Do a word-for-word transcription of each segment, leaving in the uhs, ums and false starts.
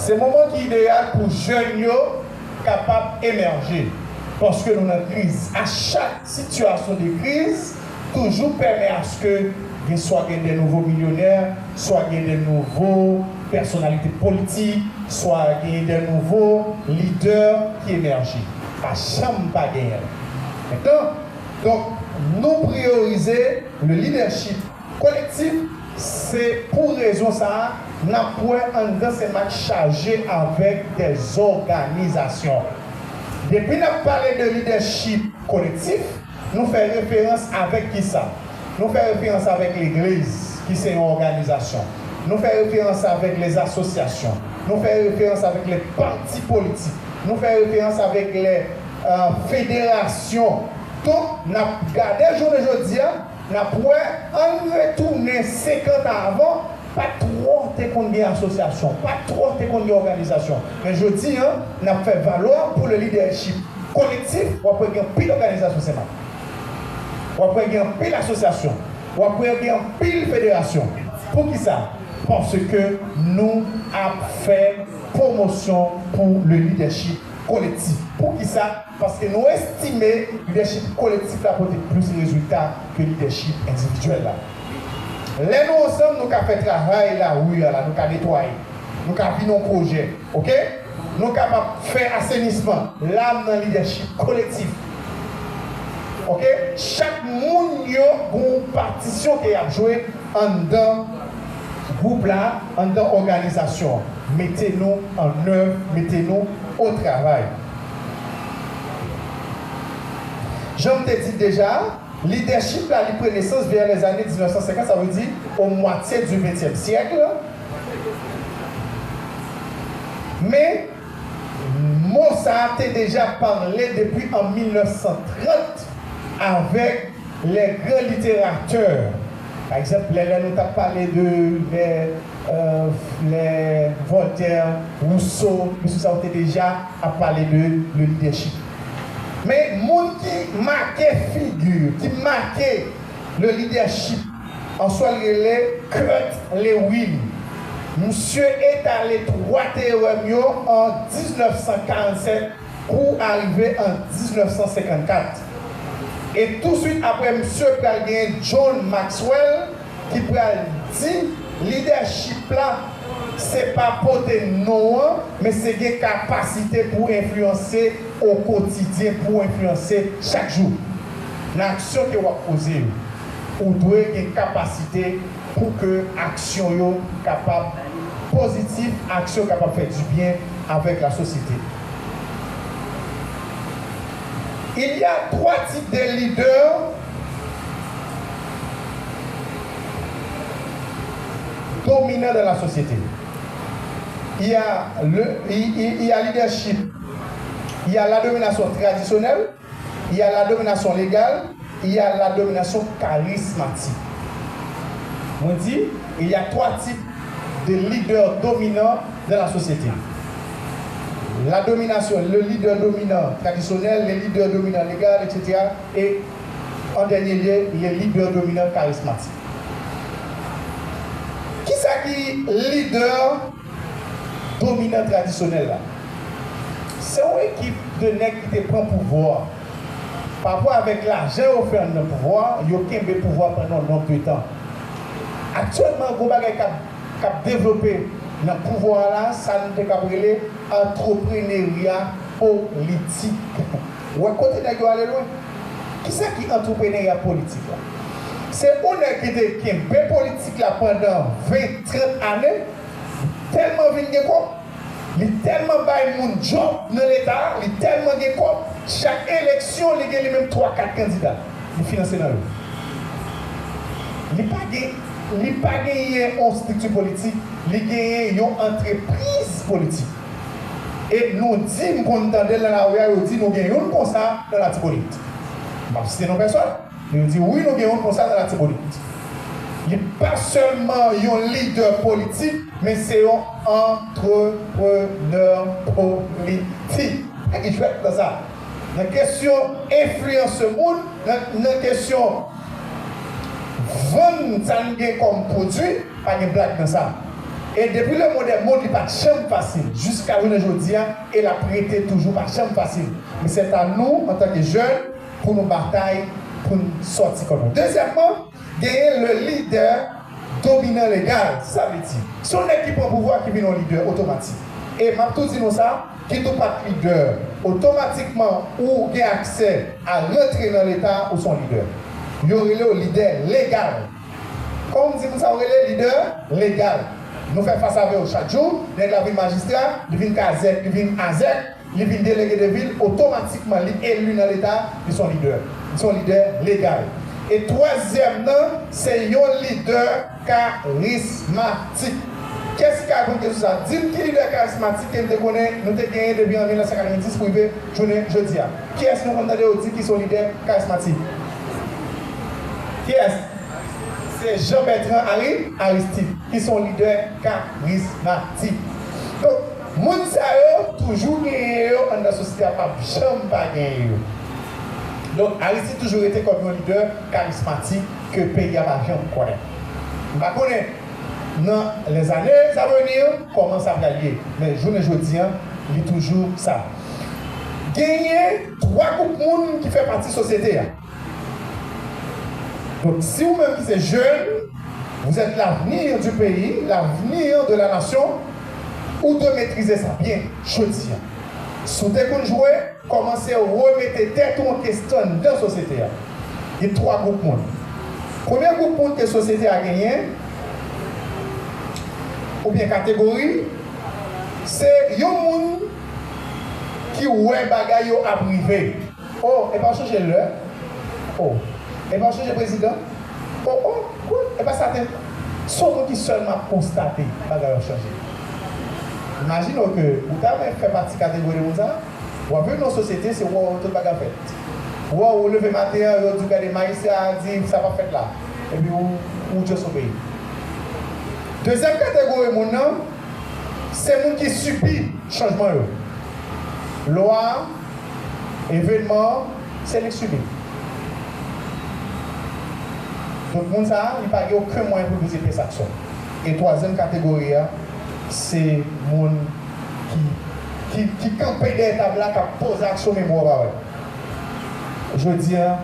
Se moman ki ideyal pou jèn yo kapab emèje, paske nou nan kriz. A chak sitiyasyon de kriz, toujou pèmè aske gen, swa gen de nouvo milyonè, swa gen de nouvo pèsonalite politik, swa gen de nouvo lidè ki emèje. Pa janm pa genyen l. Mentnan, donk, nou priyorize le leadership kolektif, se pou rezon sa a, n ap wè anndan Senmak chaje avèk dèzòganizasyon. Depi n ap pale de lidèchip kolektif, nou fè referans avèk kisa? Nou fè referans avèk legliz, ki se yon òganizasyon. Nou fè referans avèk lèzasosyasyon. Nou fè referans avèk lè pati politik. Nou fè referans avèk lè, euh, federasyon. Donk, n ap gade jounen jodi a, n ap wè, ann retounen senkant an avan, pa twò te konn gen asosyasyon, pa twò te konn gen òganizasyon. Men jodi a, n ap fè valwa pou le leadership kolektif, w ap wè gen anpil òganizasyon Senmak. W ap wè gen anpil asosyasyon. W ap wè gen anpil federasyon. Poukisa? Paske nou ap fè pwomosyon pou le leadership kolektif. Poukisa? Paske nou estime lidèchip kolektif la pote plis rezilta ke lidèchip endividyèl la. Lè nou ansanm, nou ka fè travay lari a la, nou ka netwaye, nou ka vin yon pwojè, oke? Nou kapab fè asenisman. La, m nan lidèchip kolektif. Oke? Chak moun yo gon patisyon ke y ap jwe anndan gwoup la, anndan òganizasyon an. Mete nou an èv, mete nou o travay. Jan m te di l deja, lidèchip la, li pran nesans vè lèzane diznèf san senkant, sa vle di o mwatye di ventyèm syèk. Men, mo sa a te deja pale depi an mil nèf san trant avèk lè gran literatè. Pa egzanp, lè, lè nou t ap pale de lè, euh, lè Voltaire, Rousseau, mesye sa yo te deja ap pale de le leadership. Men moun ki make figi, ki make le leadership, an swa l rele Kurt Lewin. Misye etale twa teorèm yo an diznèf san karannsèt pou arive an diznèf san senkannkat. E touswit apre misye pral gen John Maxwell ki pral di lidèchip la se pa pote non an, men se gen kapasite pou enfliyanse o kotidyen, pou enfliyanse chak jou. Nan aksyon ke w ap poze yo, ou dwe gen kapasite pou ke aksyon yo kapab pozitif, aksyon kapab fè dibyen avèk lasosyete. Il y a trois types de leaders dominants dans la société. Il y a le, il, il, il y a leadership, il y a la domination traditionnelle, il y a la domination légale, il y a la domination charismatique. Mwen di, il y a trois types de leaders dominants dans la société. La domination, le leader dominant traditionnel, le leader dominant légal, et cetera. Et en dernier lieu, le leader dominant charismatique. Kisa ki lidè dominan tradisyonèl la? Se yon ekip de nèg ki te pran pouvwa a. Parapò avèk lajan yo fè anndan pouvwa a, yo kenbe pouvwa a pandan yon nonb de tan. Aktyèlman, gon bagay k ap, k ap devlope nan pouvwa a la, sa nou te kab rele antreprenerya politik. Ou wè kote nèg yo ale lwen? Kisa ki antreprenerya politik la? Se yon nèg ki te kenbe politik la pandan ven, trant ane, tèlman vin gen kòb, li tèlman bay moun djòb nan Leta a, li tèlman gen kòb, chak eleksyon, li gen li menm twa, kat kandida. Li finanse nan yo. Li pa gen, li pa genyen yon estrikti politik, li genyen yon antrepriz politik. E nou di, m konn tande l nan lari a, yo di nou gen youn konsa nan Latibonit. M ap site non pèsòn, men yo di wi, nou gen youn konsa nan Latibonit. Li pa sèlman yon lidè politik, men se yon antreprenè politik. Pa gen jwèt nan sa. Nan kesyon enfliyanse moun, nan, nan kesyon vann sa n gen kòm pwodui, pa gen blag nan sa. E depi le monde est monde, li pa t janm fasil. Jiska jounen jodi a, e l ap rete toujou pa t janm fasil. Men se a nou, antanke jèn, pou nou batay, pou n sòti kò nou. Dezyèmman, genyen le lidè dominan legal. Sa vle di, se yon nèg ki pran pouvwa ki vin yon lidè otomatik. E m ap tou di nou sa, kit ou pa t lidè, otomatikman ou gen aksè a rantre nan Leta, ou se yon lidè. Yo rele w lidè legal. Kòman m di moun sa yo rele? Lidè legal. Nou fè fas avè yo chak jou, nèg la vin majistra, li vin kazèk, li vin azèk, li vin delege de vil, otomatikman li eli nan Leta, li se yon lidè. Li se yon lidè legal. E twazyèm nan, se yon lidè karismatik. Kiyès ki ka reponn kesyon sa? Di m ki lidè karismatik ke n te konnen, nou te genyen depi an mil nèf san katrevenndis pou rive jounen jodi a? Kiyès nou konn tande yo di ki se yon lidè karismatik? Kiyès? Se Jean Bertrand Ari-, Aristide, ki se yon lidè karismatik. Donk, moun sa yo toujou genyen yo anndan sosyete a, p ap janm pa genyen yo. Donk, Aristide toujou rete kòm yon lidè karismatik ke peyi a pa janm konnen. M pa konnen nan lèzane a venir kòman sa pral ye, men jounen jodi a, li toujou sa. Genyen twa gwoup moun ki fè pati sosyete a. Donk, si ou menm ki se jèn, vous êtes l'avenir du pays, l'avenir de la nation, ou dwe metrize sa byen jodi a. Si w te konn jwe, kòmanse remete tèt ou an kesyon nan sosyete a. Gen twa gwoup moun. Premye gwoup moun ke sosyete a genyen, oubyen kategori, se yon moun ki wè bagay yo ap rive. Oh, epa w chanje lè? Oh, epa w chanje prezidan? Oh, oh, oh, epa sa te. Se yon moun ki sèlman ap konstate bagay yo ap chanje. Imajine w ke ou ta renmen fè pati kategori de moun sa a. W ap viv nan yon sosyete, se wè w tout bagay ap fèt. Wè w leve maten an, yo di w gade majistra a di sa p ap fèt la. Epi ou, ou just obeye. Dezyèm kategori moun nan, se moun ki sibi chanjman yo. Lwa, evenman, se li k sibi. Donk, moun sa a, li pa gen okenn mwayen pou l poze pyès aksyon. E twazyèm kategori a, se moun ki, ki, ki kanpe dèyè tab la, k ap poze aksyon, men mò pa wè. Jodi a,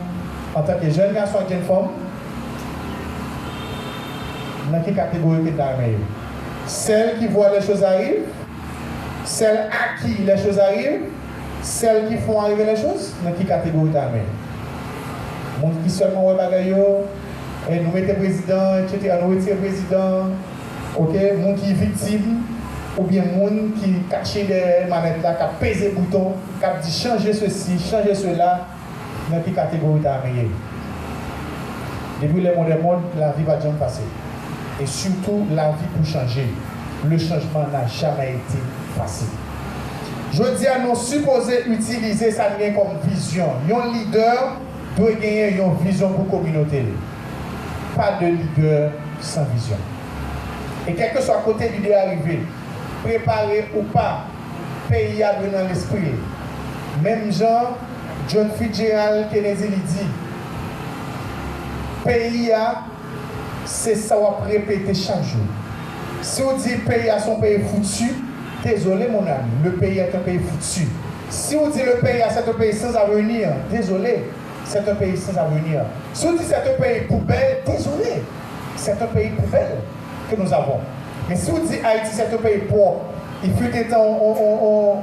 antanke jèn gason ak jèn fanm, nan ki kategori ke n ta renmen ye? Celles qui voient les choses arriver, celles à qui les choses arrivent, celles qui font arriver les choses, nan ki kategori w ta renmen? Moun ki sèlman wè bagay yo, e nou mete prezidan, etsetera, nou retire prezidan, oke, moun ki viktim, oubyen moun ki kache dèyè manèt la, k ap peze bouton, k ap di chanje sesi, chanje sela, nan ki kategori w ta renmen ye? Depi le monde est monde, lavi pa t janm fasil. E sitou, lavi pou chanje. Le changement n'a jamais été facile. Jodi a, nou sipoze itilize sa n gen kòm vizyon. Yon lidè dwe genyen yon vizyon pou kominote l. Pas de leader sans vision. E kèlkeswa kote lidè a rive, prepare ou pa, peyi a dwe nan lespri l. Menm jan John Fitzgerald Kennedy li di, peyi a, se sa w ap repete chak jou. Si w di peyi a se yon peyi fouti, désolé mon ami, le pays est un pays foutu. Si w di le pays a c'est un pays sans avenir, désolé, c'est un pays sans avenir. Si w di c'est un pays poubelle, désolé, c'est un pays poubelle que nous avons. Men si w di Ayiti c'est un pays propre, il fut un temps on, on, on,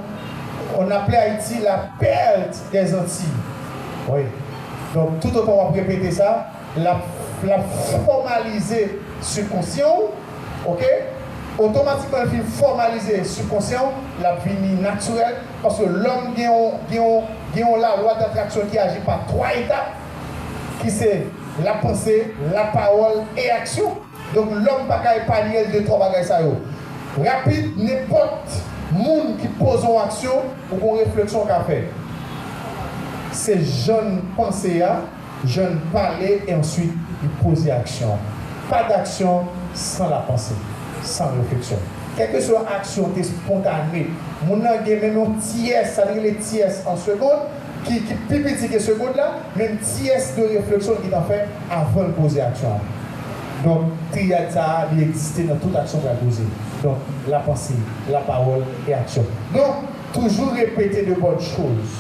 on appelait Haïti la perle des Antilles. Wi. Donk, toutotan w ap repete sa, l ap, l ap fòmalize sibkonsyan w, oke? Otomatikman, l fin fòmalize sibkonsyan w, l ap vini natirèl, paske lòm gen yon, gen yon, gen yon lalwa datraksyon ki aji pa twa etap, ki se lapanse, lapawòl e aksyon. Donk, lòm pa ka epanye de twa bagay sa yo. Rapid, nenpòt moun ki poze yon aksyon, ou gen yon refleksyon w ka fè. Se jan n panse a, jan n pale, e answit, li poze aksyon. Pas d'action sans la pensée, sans réflexion. Kèlkeswa aksyon te espontane, moun nan gen menm yon tiyès, sa n rele tiyès an segond, ki, ki pi piti ke segond la, menm tiyès de refleksyon l gentan fè avan l poze aksyon an. Donk, triyad sa a, li egziste nan tout aksyon pral poze. Donc, la pensée, la parole et action. Donc, toujours répéter de bonnes choses.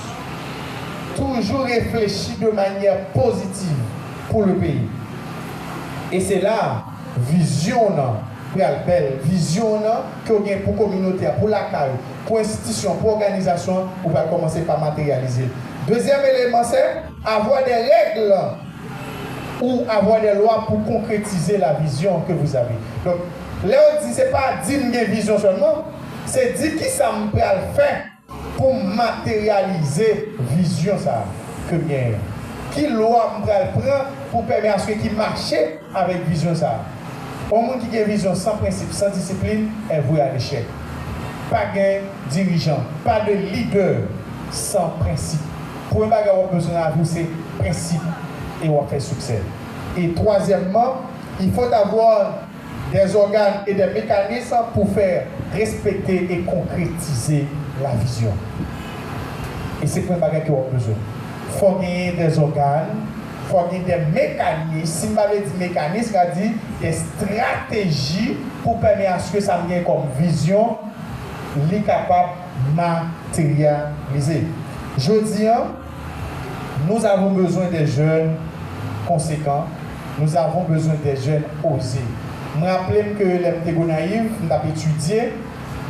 Toujours réfléchir de manière positive pour le pays. E se la, vizyon w nan pral bèl. Vizyon w nan ke w gen pou kominote a, pou lakay ou, pou enstitisyon, pou òganizasyon an, ou pral kòmanse pa materyalize l. Dezyèm eleman, se avoir des règles ou avoir des lois pour concrétiser la vision que vous avez. Donk, lè yo di, se pa di m gen vizyon sèlman, se di kisa m pral fè pou m materyalize vizyon sa a ke m genyen. Ki lwa m pral pran pou pèmèt aske ki mache avèk vizyon sa a? Yon moun ki gen vizyon san prensip, san disiplin, est voué à l'échec. Pa gen dirijan, pas de leader sans principe. Premye bagay w ap bezwen nan lavi w se prensip e w ap fè siksè. E twazyèmman, il faut avoir des organes et des mécanismes pour faire respecter et concrétiser la vision. E se premye bagay ke w ap bezwen. Fò genyen des organes, fò gen des mécanismes. Si m pa vle di mekanis, m ka di des stratégies pou pèmèt aske sa m gen kòm vizyon, li kapab materyalize. Jodi a, nous avons besoin des jeunes conséquents, nous avons besoin des jeunes osés. M raple m ke lè m te Gonayiv, m t ap etidye,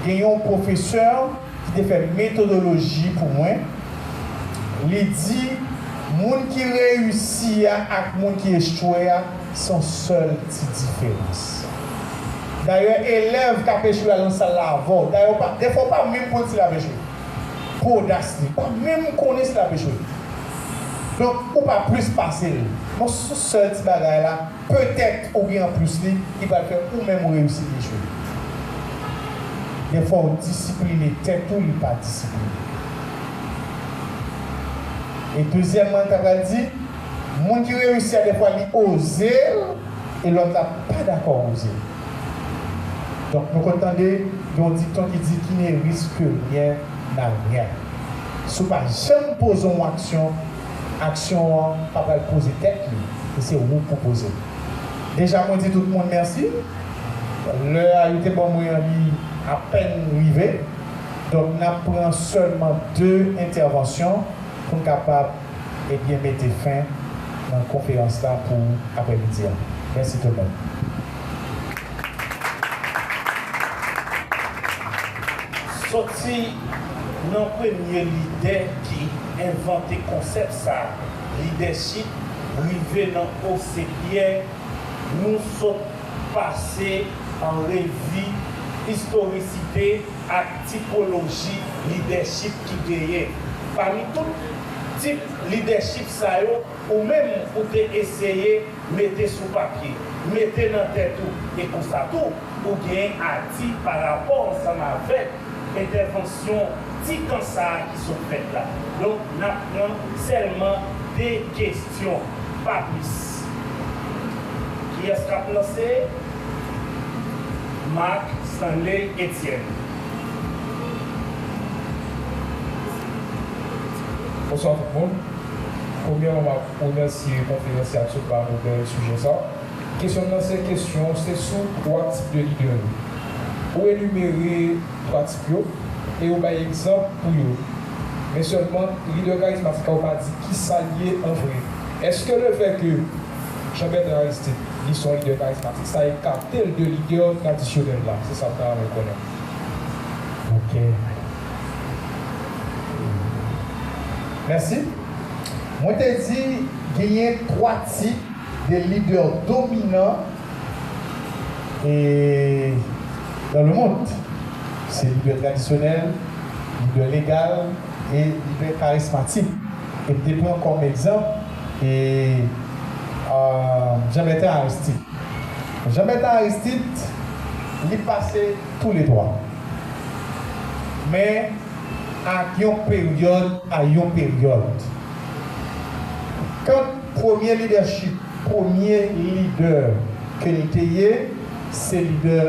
gen yon pwofesè ki te fè metodoloji pou mwen. Li di, moun ki reyisi a ak moun ki echwe a, se yon sèl ti diferans. Dayè, elèv k ap echwe a nan sal la avè w. Dayè, w pa, defwa, w pa menm konn si l ap echwe. Pou odas li, w pa menm konnen si l ap echwe. Donk, ou pa plis pase l. Bon, sou sèl ti bagay la, petèt ou gen anplis li, ki pral fè ou menm ou reyisi li echwe. Defwa, w disipline tèt ou, li pa disipline. E dezyèmman, ta pral di, moun ki reyisi a, defwa, li oze l, e lòt la pa dakò oze l. Donk, nou konn tande yon dikton ki di, qui ne risque rien n'a rien. Si w pa janm poze yon aksyon, aksyon an pa pral poze tèt li, e se ou k pou poze l. Deja, mwen di tout moun mèsi. Lè a yo te ban mwen an, li apèn rive. Donk, n ap pran sèlman de entèvansyon pou n kapab, ebyen, mete fen nan konferans la pou aprèmidi a. Mèsi tout moun. Soti nan premye lidè ki envante konsèp sa a, lidèchip, rive nan Ose Pyè, nou sot pase an revi istorisite ak tipoloji lidèchip ki genyen. Pami tout tip lidèchip sa yo, ou menm ou te eseye mete sou papye, mete nan tèt ou, e konsa tou, ou genyen ati parapò ansanm avèk entèvansyon ti tan sa a ki sot fèt la. Donk, n ap pran sèlman de kesyon, pa plis. Kiyès k ap lanse? Marc Stanley Etienne. Bonswa tout moun. Premyèman, m ap remèsye konferansyè a ki sot ba nou bèl sijè sa. Kesyon m nan se, kesyon se sou twa tip de lidè yo. Ou enimere twa tip yo e ou bay egzanp pou yo. Men sèlman, lidè karizmatik la, ou pa di kisa l ye an vre. Èske lefèt ke Jean Bertrand Aristide, li se yon lidè karizmatik, sa ekate l de lidè tradisyonèl la? Se sa m ta renmen konnen. Ok. Mèsi. Mwen te di genyen twa tip de lidè dominan e dans le monde. Se lidè tradisyonèl, lidè legal e lidè karizmatik. E m te pran kòm egzanp e, euh, Jean Bertrand Aristide. Jean Bertrand Aristide, li pase tou le twa. Men ak yon peryòd a yon peryòd. Kan premye lidèchip, premye lidè ke li te ye, se lidè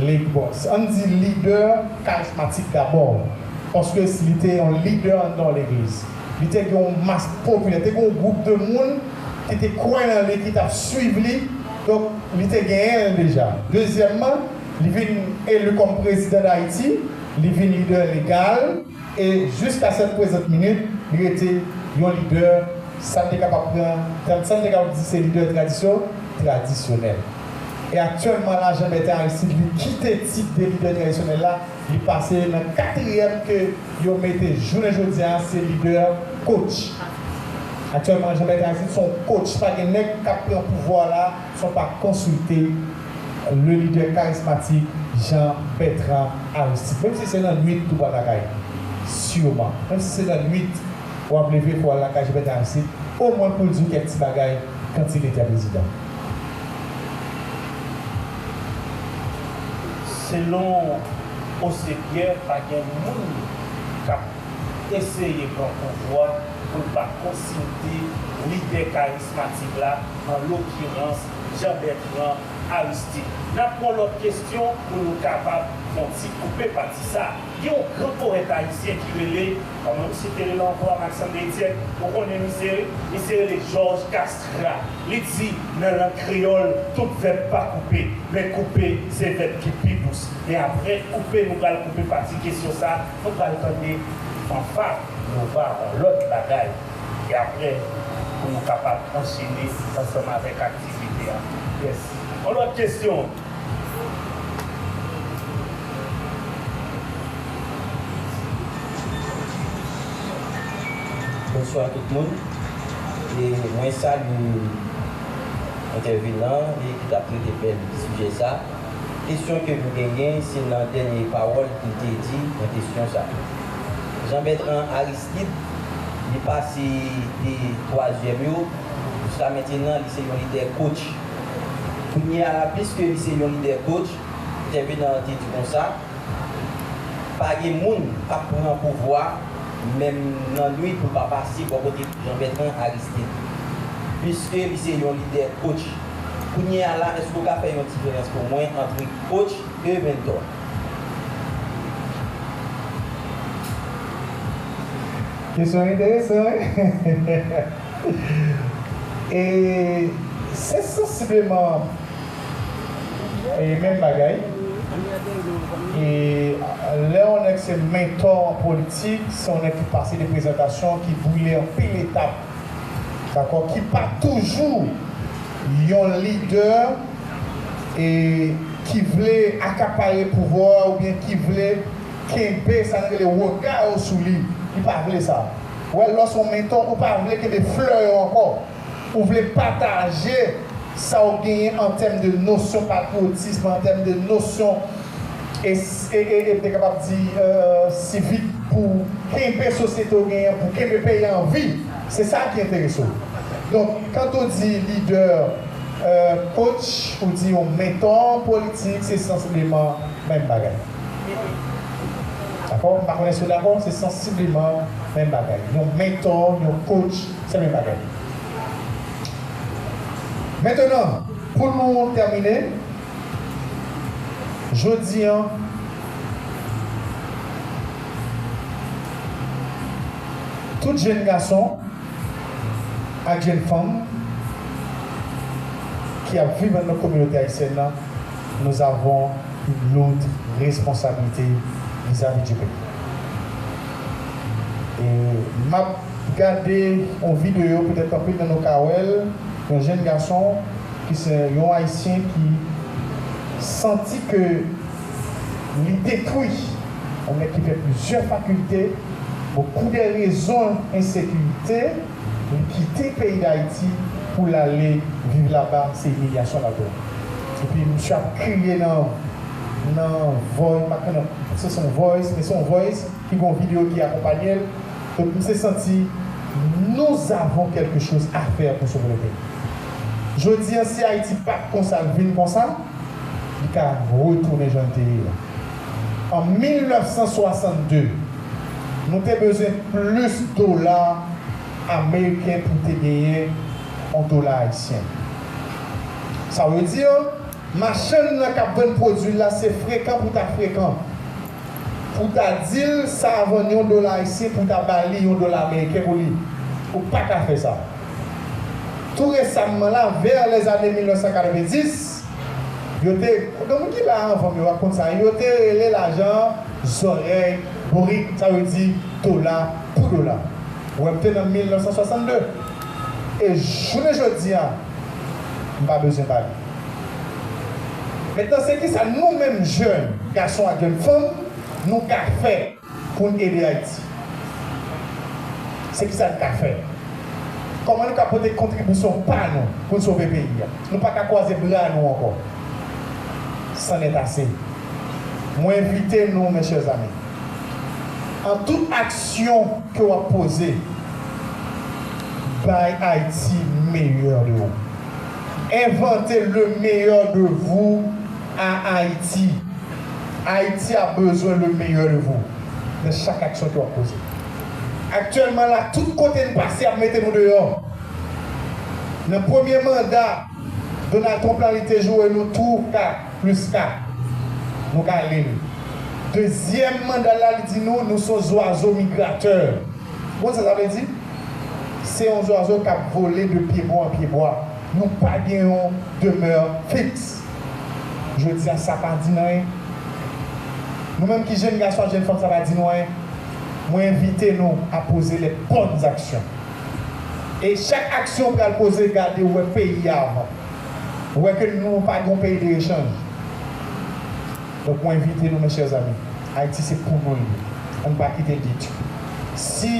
legliz. Ann di lidè karizmatik dabò, paske li te yon lidè anndan legliz. Li te gen yon mas popilè, te gen yon gwoup de moun ki te kwè nan li, ki t ap swiv li. Donk, li te genyen l deja. Dezyèmman, Li vin eli kòm prezidan Dayiti, li vin lidè legal, e jiska sèt prezant minit, li rete yon lidè, sa n te kapab pran, sa n te kapab di se lidè tradisyon, tradisyonèl. E aktyèlman la, Jean Bertrand Aristide, li kite tit de lidè tradisyonèl la, li pase nan katriyèm ke yo mete jounen jodi a, se lidè coach. Aktyèlman, Jean Bertrand Aristide se yon coach, pa gen nèg k ap pran pouvwa la san w pa konsilte le lidè karismatik Jean Bertrand Aristide. Menm si se nan nwit ou pral lakay, siman. Menm si se nan nwit w ap leve pou w al lakay Jean Bertrand Aristide, omwen pou l di w kèk ti bagay quand il était président. Selon José Pierre, pa gen moun k ap eseye pran pouvwa pou l pa konsilte lidè karismatik la, an lokirans Jean Bertrand Aristide. N ap pran lòt kesyon pou nou kapab fè yon ti koupe pati sa. Gen yon gran powèt ayisyen ki rele, kòman misye te rele ankò, Maxandre Etienne, ou konnen misye, wi? Misye rele Georges Castrat. Li di, nan lang kreyòl, tout vèb pa koupe, men koupe se vèb ki pi dous. Men apre koupe, nou pral koupe pati kesyon sa, nou pral tande fanfa, nou va yon lòt bagay. E apre, pou nou kapab anchene ansanm avèk aktivite a. Yes. Yon lòt kesyon. Bonswa tout moun. E mwen salye entèvenan e ki t ap trete bèl sijè sa. Kesyon ke m genyen, se nan dènye pawòl ki te di nan kesyon sa. Jean Bertrand Aristide, li pase de twazyèm yo, jiska mentenan, li se yon lidè coach. Kounye a la, piske li se yon lidè coach, entèvenan an te di konsa, pa gen moun k ap pran pouvwa, menm nan nwit, pou l pa pase bò kote Jean Bertrand Aristide. Piske li se yon lidè coach. Kounye a la, èske w ka fè yon diferans pou mwen ant coach e mentor? Kesyon enteresan, wi. E se sansibleman e menm bagay. E lè yon nèg se mentò an politik, se yon nèg ki pase de prezantasyon, ki boule anpil etap, dakò, ki pa toujou yon lidè e ki vle akapare pouvwa oubyen ki vle kenbe sa n rele rega yo sou li. Li pa vle sa. Ou wè, lè w se yon mentò, ou pa vle kenbe flè yo ankò. Ou vle pataje sa w genyen an tèm de nosyon patriyotism, an tèm de nosyon e, e, e, e te kapab di, euh, sivik pou kenbe sosyete w genyen, pou kenbe peyi a an vi. Se sa ki enterese w. Donk, kan w di lidè, euh, coach, ou di yon mentò politik, se sansibleman menm bagay. Dakò? M pa konnen si w dakò, se sansibleman menm bagay. Yon mentò, yon coach, se menm bagay. Mentenan, pou nou tèmine, jodi a, tout jèn gason ak jèn fanm ki ap viv anndan kominote ayisyèn nan, nous avons une lourde responsabilité vis-à-vis du pays. E m ap gade yon videyo, petèt anpil nan nou ka wè l, yon jèn gason ki se yon Ayisyen ki santi ke li detwi, yon nèg ki fè plizyè fakilte, bon, pou de rezon ensekirite, li kite peyi Dayiti pou l ale viv laba, se imilyasyon l ap pran. Epi misye ap kriye nan, nan voice, pa nan, se son voice, men se yon voice ki gon videyo ki akonpanye l. Donk, misye santi, nous avons quelque chose à faire pour sauver le pays. Jodi a, si Ayiti pa t konsa, l vin konsa, li ka retounen jan l te ye a. An mil nèf san swasannde, nou te bezwen plis dola ameriken pou te genyen yon dola ayisyen. Sa vle di, machann nan k ap vann pwodui l la, se frekan pou ta frekan. Pou ta di l sa a vann yon dola ayisyen, pou ta ba li yon dola ameriken pou li. Ou pa ka fè sa. Tou resamman la, vè lèzane mil nèf san katrevenndis, Yo te, gen moun ki la anvan m, yo ap konn sa, yo te rele lajan an zòrèy bourik, sa vle di dola pou dola. Ou wè, m te nan mil nèf san swasann de. E jounen jodi a, m pa bezwen pale. Mentnan, se kisa nou menm jèn gason ak jèn fanm, nou ka fè pou n ede Ayiti? Se kisa n ka fè? Kòman nou ka pote kontribisyon pa nou pou n sove peyi a? Nou pa ka kwaze bra nou ankò. C'en est assez. Mwen envite nou, mes chers amis, an tout aksyon ke w ap poze, bay Ayiti meyè de ou. Inventez le meilleur de vous à Haïti. Haïti a besoin le meilleur de vous nan chak aksyon ke w ap poze. Aktyèlman la, tout kote n pase, y ap mete nou deyò. Nan premye manda Donald Trump la, li te joure nou tou ka, plis ka. Nou ka li l. Dezyèm manda la, li di nou, nou se yon zwazo migratè. Ou konn sa sa vle di? Se yon zwazo k ap vole de pyebwa an pyebwa. Nou pa gen yon demè fiks. Jodi a, sa pa di n anyen. Nou menm ki jèn gason ak jèn fanm, sa pa di nou anyen. Mwen envite nou a poze les bonnes actions. E chak aksyon w pral poze, gade w wè peyi a avan. W wè ke nou pa gen yon peyi de echanj. Donk, mwen envite nou, mes chers amis. Ayiti se pou nou l ye. Ann pa kite l detwi. Si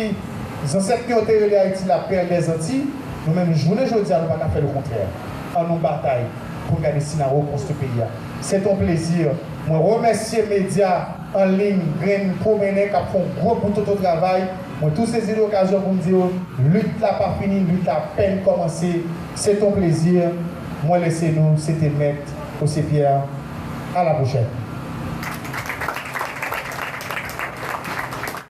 zansèt nou yo te rele Ayiti la perle des Antilles, nou menm jounen jodi a, nou pa ka fè lekontrè. Ann nou batay pou n gade si n a rekonstwi peyi a. Se yon plezi. Mwen remèsye medya an liy, grenn pwomennen k ap fè yon gwo bout toto travay. Mwen tou sezi lokazyon pou m di yo, lit la pa fini, lit la apèn kòmanse. Se yon plezi. Mwen lese nou, se te Mèt José Pierre. À la prochaine.